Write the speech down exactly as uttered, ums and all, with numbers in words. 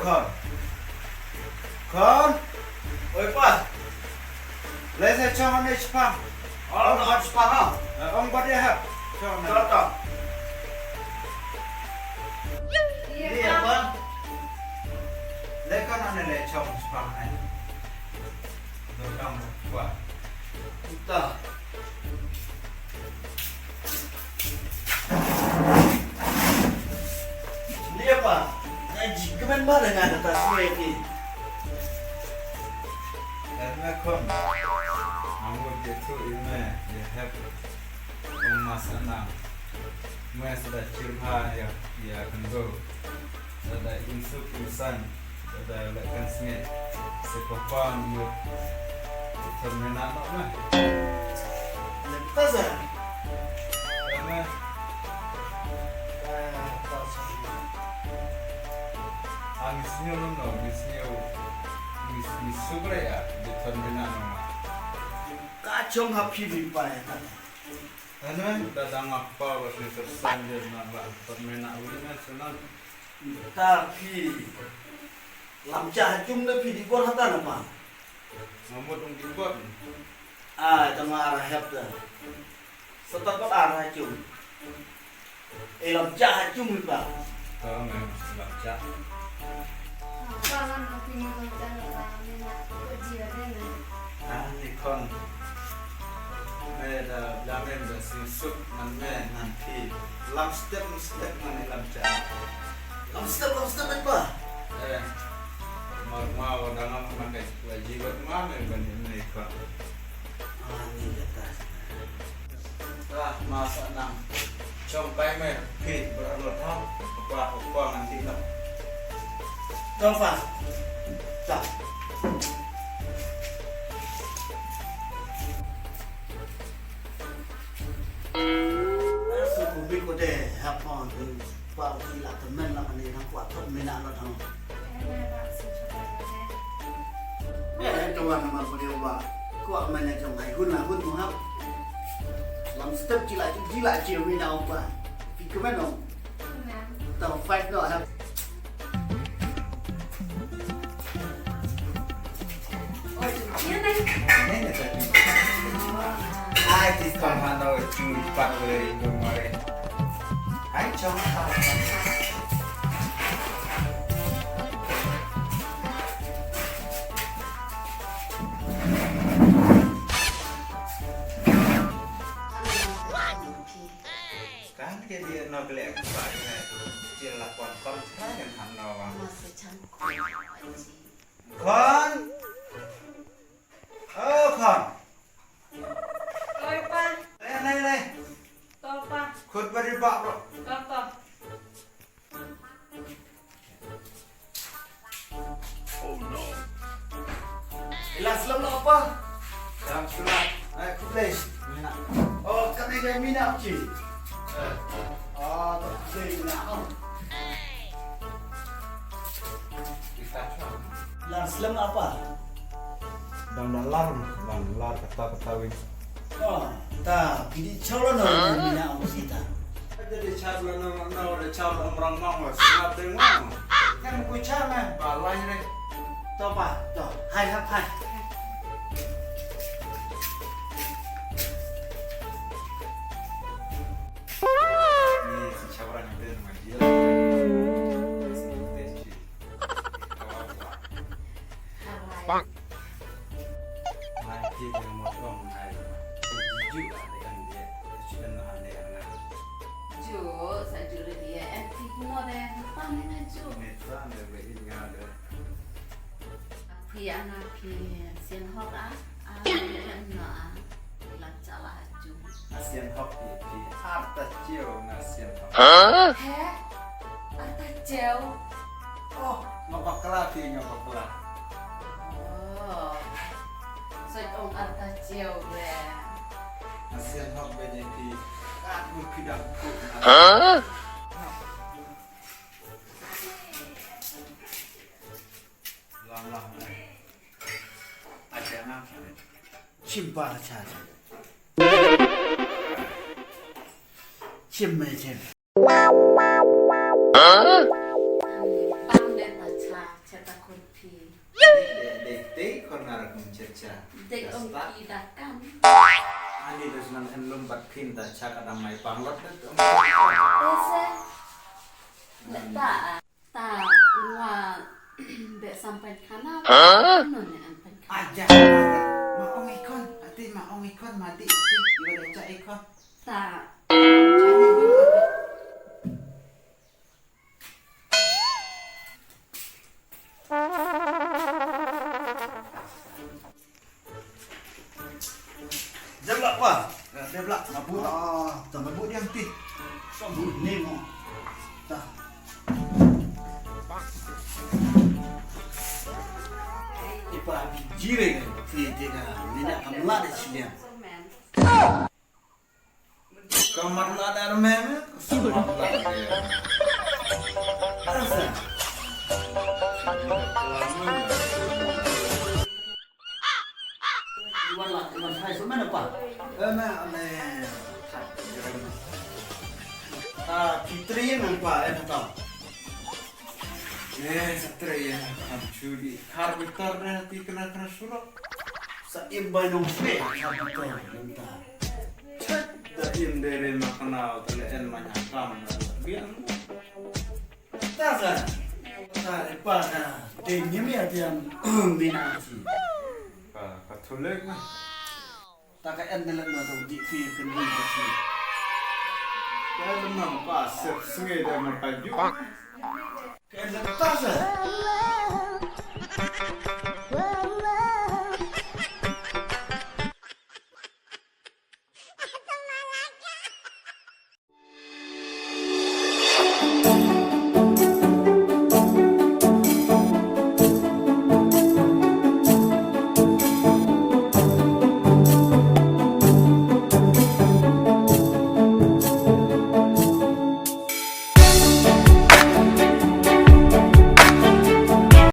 Khun. Khun. Oi, Pa. Leit sa chong ne shipang. Oh, no, shipang, ha? Eh, ong ba dei hep. Chong ne. To, to. Iya, Pa. Leit khun, ne leit chong shipang ne. Dor kam kwah. Ita. Ni apa? Nga ji kmen ba da nga kata swe ki. Erne khun. Nga mut ïathuh ïa me, ïa hep. Kum masa nang. Me sa da chirma ïa, ïa kynduh. Sa da insuk insan. Sa da leh kan sngi. Sa papa mut. Thon me na no me. Leh ta sa. Erne. Ah, ta sa. Ang sngi no no, ang sngi. Ang sngi suk re ya. Thon me na no. Ka chong ha phi phi pa ya. Anu, da dang apa ba sini tersanjung na ba tempat mena uli na senang. Ta phi lam cha jum na phi di bor hata na pa. Mamut ung di bor. Ah, tama ara hep da. Setakot ara jum. Eh, lam cha jum pa. Tama lam cha. Ani khun. Me da jamin da sing suk man me ngan phi. Lam step step man lam cha. Lam step lam step pa. Eh. Mar ma wa da ngam man kai wa jiwat ma me ban ni khun. Ani da ta. Ah, masa nang. Chong kai me, phi, bra lo thau. Kwa, kwa ngan ti nang. Chong fa. Ta. Su ku bi ko de, ha pon, pa u ki la temen la mane nang kwa thot me na lo thau. Eh, to wan ma ko de ba. Ko ma ne jong ai hun la hun tu hap. Lam step ji la ji la ji mi na ba. Pi ko men no. Tau fight no hap. Ai ti kan hano chu pat le ndo mare. Ai chong. Kan ke dia no glek ba ne. Cil la kon kon kan han no wa. Khun. Oh, khun. Oi, pa. Lei, lei, lei. To, pa. Khut bari bak, bro. To, to. Oh, no. Ila slem lo, pa. Slem, slem. Ai, khut lei. Mina. Oh, kami dia mina, cik. Eh. Ah, tak lei mina. Oh. Lar slem apa? Dang da lar, dang lar kata kata win. Oh, ta pidi chalo no mina ong sita. Jadi chalo no no de chalo ong rang mang wa sngap de ngong. Kan ku chalo ba lai re. To pa, to. Hai hap hai. Ni si chawra ni de ma jil. Bang. Ju, sa ju le dia, eh, ti mo de, pa ni na ju. Phi anga phi sien hok a, a, no a. Lam cha la ju. Nga sien hok ïa phi. Arta cheu nga sien hok. Hah? He? Arta cheu. Oh, nga bakla phi, nga bakla. Oh. Soi ong arta cheu re. Nga sien hok ba ïa phi. Kat bu phi dang kut. Hah? Lam lam. Acha nga. Chim pa cha cha. Chim me chim. Bang de ta cha. Cha cha. Dek ong ki da kan. Ani da snan en lum bat phin da cha ka dang mai pang lot da. Ese. Leta. Ta wa be sam pen kana. Ano ne an pen kana. Aja. Ma ong ikon, ati ma ong ikon, mati. Iwa da cha ikon. Ta. Jabla pa. Jabla mabu. Ah, ta mabu dia ti. Mabu ni mo. Ta. Ipa jire ti ti na ni na kamla de sinya. Kamar la dar mem. Kamar la dar. Asa. Iwan la, iwan hai so mana pa? Ena ne. Ah, Fitri ngan pa en ta. Eh, Fitri ya, kam chuli. Kar bitar na ti kena kena surok. Sa im bai nong pe, kar bitar nang ta. Chat da im dere ma kena tele en ma nyakam na biang. Ta sa. Ta e pa ta. Te nyem ya tiam mina si. Ka ka thulek na. Ta ka en na lek na tau di fi kan wi ba si. Ka na pa sep snge da ma ka ju. Ka en na ta sa.